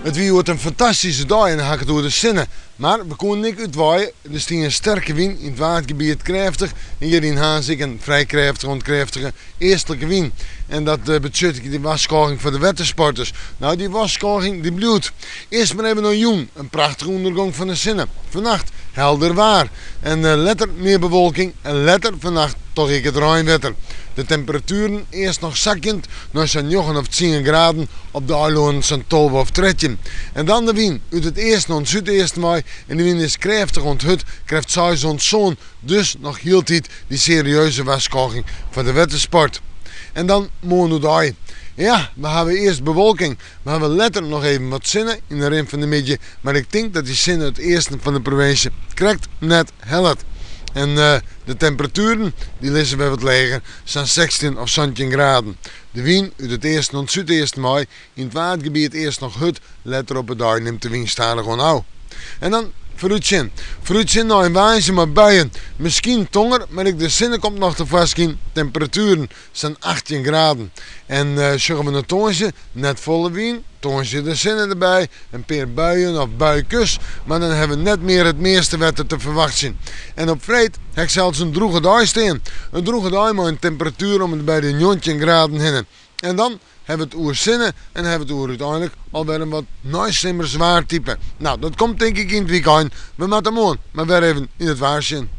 It wie hjoed in fantastyske dei en dan ha ik it oer de sinne. Mar we koenen ek útwaaie, der stie in sterke wyn yn it Waadgebiet krêftich en hjir yn Harns ek in frij krêftige oant krêftige eastlike wyn. En dat betsjut ek dy warskôging foar de wettersporters. No, dy warskôging dy bliuwt. Earst mar even nei jûn, in prachtige ûndergong fan de sinne. Fannacht helder waar en letter mear bewolking en letter fannacht toch ek it reinwetter. De temperatueren earst noch sakjend nei sa'n njoggen of tsien graden, op de eilannen sa'n 12 of 13. En dan de wyn út it easten oant súdeasten wei en de wyn is krêftich oant hurd, krêft seis oant sân, dus noch hieltyd dy serieuze warskôging foar de wettersport. En dan moarn oerdei. Ja, we hawwe earst bewolking, we hawwe letter noch even wat sinne yn de rin fan de middei, mar ik tink dat dy sinne it easten fan de provinsje krekt net hellet. En de temperatueren dy lizze wer wat leger, sa'n 16 of 17 graden. De wyn út it easten oant súdeasten wei, yn it Waadgebiet earst noch hurd, letter op 'e dei nimt de wyn stadichoan ôf. En dan foarútsjen. Foarútsjen nei in woansdei mei buien, miskien tonger, mar ek de sinne komt noch tefoarskyn. Temperatueren sa'n 18 graden. En sjogge we nei tongersdei, net folle wyn, tongersdei de sinne derby, in pear buien of buikes, mar dan hawwe we net mear it measte wetter te ferwachtsjen. En op freed ha ik sels in drûge dei stean. In drûge dei mei in temperatuer om en by de 19 graden hinne. En dan hawwe we it oer sinne en hawwe we it oer úteinlik alwer in wat neisimmers waartype. No, dat komt tink ik yn it wykein. We moatte moarn mar wer even yn it waar sjen.